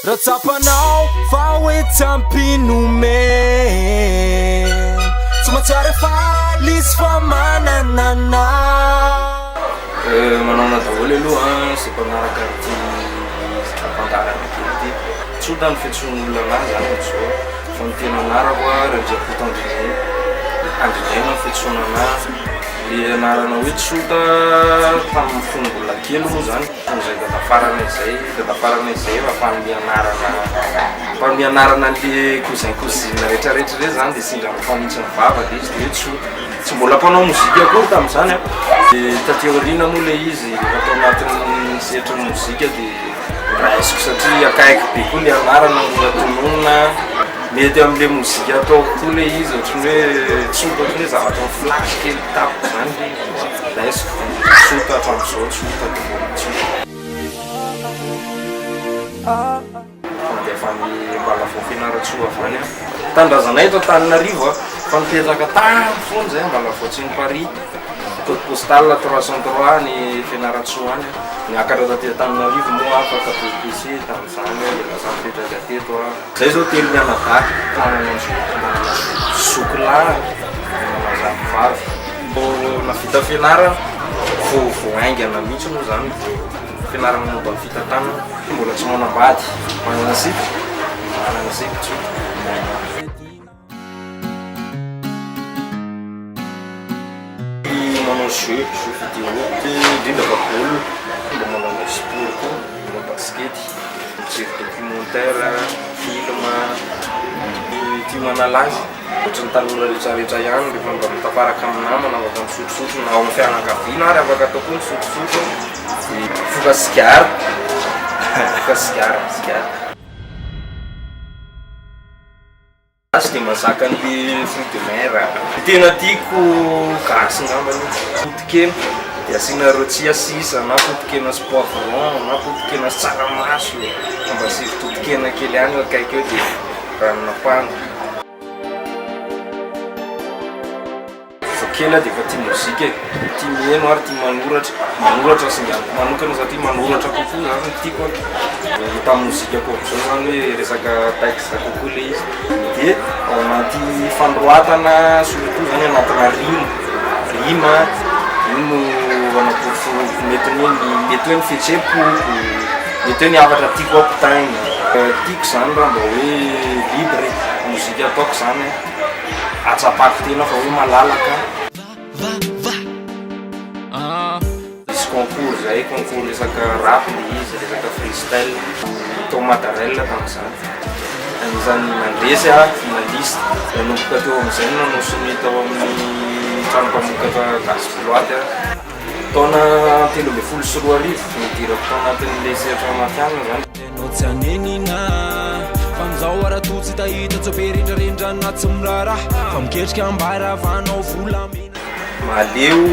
Raha tsapanao fa hoe tsy ampinome Tsy mahatsiaro faly izy fa manana anao. Manaona daholo aloha izay mpanaraka an'ity fandaharana kely ity. Tsotra ny fiantsoan'olona anahy izany amin'izao fa ny tena anarako Randriakoto Andriniaina. Andriniaina ny fiantsoana anahy. Ilay anarana hoe Tsota tamin'ny fony mbola kely moa izany, fony izay dadafaranay izay, dadafaranay izay efa mpanome anarana, mpanome anarana an'ilay cousin cousine rehetrarehetra ireny izany dia sendra mifanitsy ny vava ilay izy dia hoe Tsota. Tsy mbola mpanao mozika akory tamin'izany aho. Dia taty aoriana moa ilay izy efa tao anatin'ny sehatry ny mozika dia noraisiko satria akaiky be koa ilay anarana mora tononina. Mety amin'ilay mozika ataoko koa ilay izy ohatran'ny hoe tsotra ohatran'ny hoe zavatra mi-flash kely tampoka izany ilay izy dia raisiko dia tsotra hatramin'izao tsotra dia mbola tsotra. Mandeha avy any Ambalavao Fianarantsoa avy any aho. Tanindrazanay eto Antananarivo fa nipetraka tany foana izahay Ambalavao Tsimparihy. Code postal 303 any Fianarantsoa any. Niakatra taty Antananarivo moa aho afaka BEPC tamin'izany dia lasa nipetraka teto aho. Zay zao telo mianadahy, manana manana zoky lahy, manana zandry vavy. Vao nahavita fianarana, vao vao haingana mihitsy moa zany vao fianarana momba ny fitantanana, mbola tsy manambady, manana sipa, manana sipa tsotra. Manao jeu, jeu vidéo, indrindra fa baolina, mba manao sport koa, manao basikety, mijery documentaire, film, tia manala azy. Ohatran'ny tanora rehetrarehetra ihany rehefa mba mitafaraka amin'ny namana afaka misotrosotro na ao amin'ny fianakaviana ary afaka atao koa misotrosotro, dia mifoka sigara, mifoka sigara, sigara. Za tsy de mazaka anle fruit de mer a. Ny tena tiako gasy ngambany potikena de asiana rôti sisa na potikena sy poivron na potikena sy tsaramaso fa mba asivo totokena kely ihany eo akaiky eo de ranon'ampango. Vao kely aho dia efa tia mozika e, tia miheno ary tia manoratra, manoratra singaniko manokana satria manoratra kokoa zany no tiako an, hita amin'ny mozikako amin'izao zany hoe resaka texte kokoa ilay izy, dia ao anaty fanoratana surtout zany anatina rima, rima io no anaporofoko mety hoe ny mety hoe ny fihetseham-poko, mety hoe ny hafatra tiako ampitaina, tiako zany raha mba hoe libre e, mozika ataoko zany an. Ahatsapako tena fa hoe malalaka. Nisy concours zay, concours resaka rap le izy, resaka freestyle, tao Madarel tamin'izany. Anisan'ny nandresy aho, finaliste. Nanomboka teo amin'izay no nanao sonia tao amin'ny trano mpamokatra Gasy Boaty aho. Taona 2013 nidirako tao anatin'ilay sehatra matihanina zany. Ianao tsy hanenina Fa amin'izao ara toa tsy hitahita Tsy be rendrarendra na tsy miraharaha Fa miketrika ambaravanao volamena Mahaleo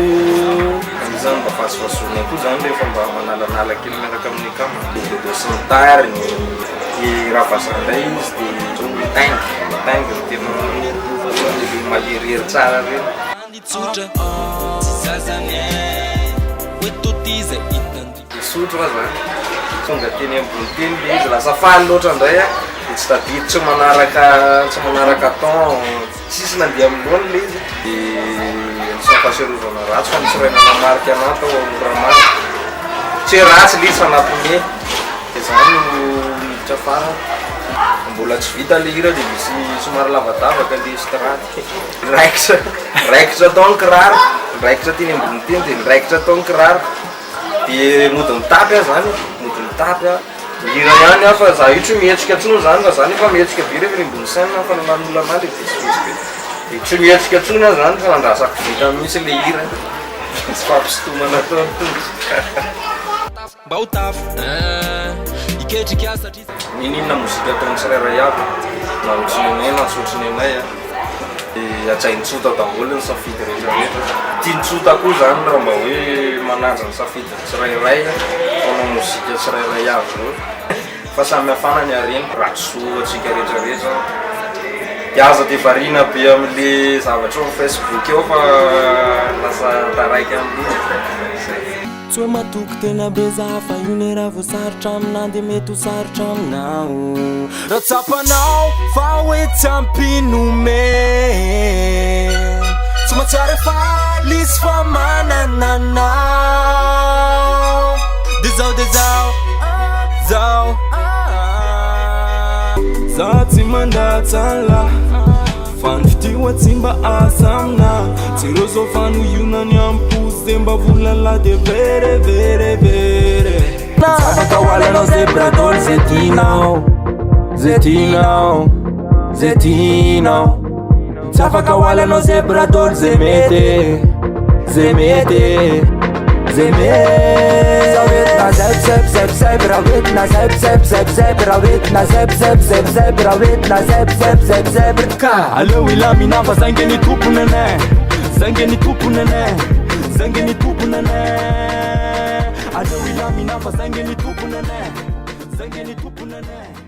anisan'ny mba vazovazoana koa zany rehefa mba manalanala kely miaraka amin'ny akama. Dodo sy ny tariny, dia raha vazaha indray izy dia mitaingy, mitaingy no tena maherihery tsara ireny. Tsotra, tsy zaza ny hoe toty izay hitandry. Nisotro aho zany, tonga teny ambony teny le izy, lasa faly loatra indray aho, de tsy tadidy, tsy manaraka, tsy manaraka temps, tsisy nandeha amin'ny laoniny le izy, de anisan'ny fahatsiarovana ratsy fa nisy ray nanamarika anah tao Moramanga, tsy hoe ratsy le izy fa nampiomehy, de zany no niditra farany, mbola tsy vita le hira de misy somary lavadavaka le estrade, raikitra, raikitra tao ny kiraro, raikitra teny ambony teny de niraikitra tao ny kiraro. Dia mody mitapy aho zany, mody mitapy aho, mihira ihany aho fa za io tsy mihetsika intsony zany fa za nefa mihetsika be rehefa eny ambony scène fa nanan'olona anah le vezivezy be, de tsy mihetsika intsony aho zany fa nandrasako vita mihitsy le hira, tsy fampisintomana atao ny tongotra. Mba ho tafo eh, hiketrika satria. N'inon'inona mozika ataon'ny tsirairay avy, na ohatry ny anay na tsy ohatry ny anay an, dia hajain'i Tsota daholo ny safidy rehetra rehetra. Tian'i Tsota koa izany raha mba hoe manaja ny safidin'ny tsirairay mpanao mozika tsirairay avy ireo. Fa samy hafana ny harena, ratosoa antsika rehetra rehetra. Dia aza dia variana be amin'le zavatra ao amin'ny Facebook eo fa lasa taraiky amin'iny e. Zay. Tsy hoe matoky tena be za fa io ne raha vao sarotra aminah de mety ho sarotra aminao. Raha tsapanao fa hoe tsy ampy nomena, tsy mahatsiaro faly izy fa manana anao. De zao de zao, zao. Za tsy mandatsa lah fa ny fitia tsy mba asa aminah. Tsy reo zao fa nohionany am-po ze mba volana de very very very. Tsy afaka ho alanao zebra dôly ze tianao, ze tianao, ze tianao. Tsy afaka ho alanao zebra dôly ze mety, ze mety, ze mety. Raha zeb zeb zeb zeb raha hoentina zeb zeb zeb zeb raha hoentina zeb zeb zeb zeb raha hoentina zeb zeb zeb zeb. Ka aleo ilamina fa zainge ny tompony anay, zainge ny tompony anay, zainge ny tompony anay. Aleo ilamina fa zainge ny tompony anay, zainge ny tompony anay.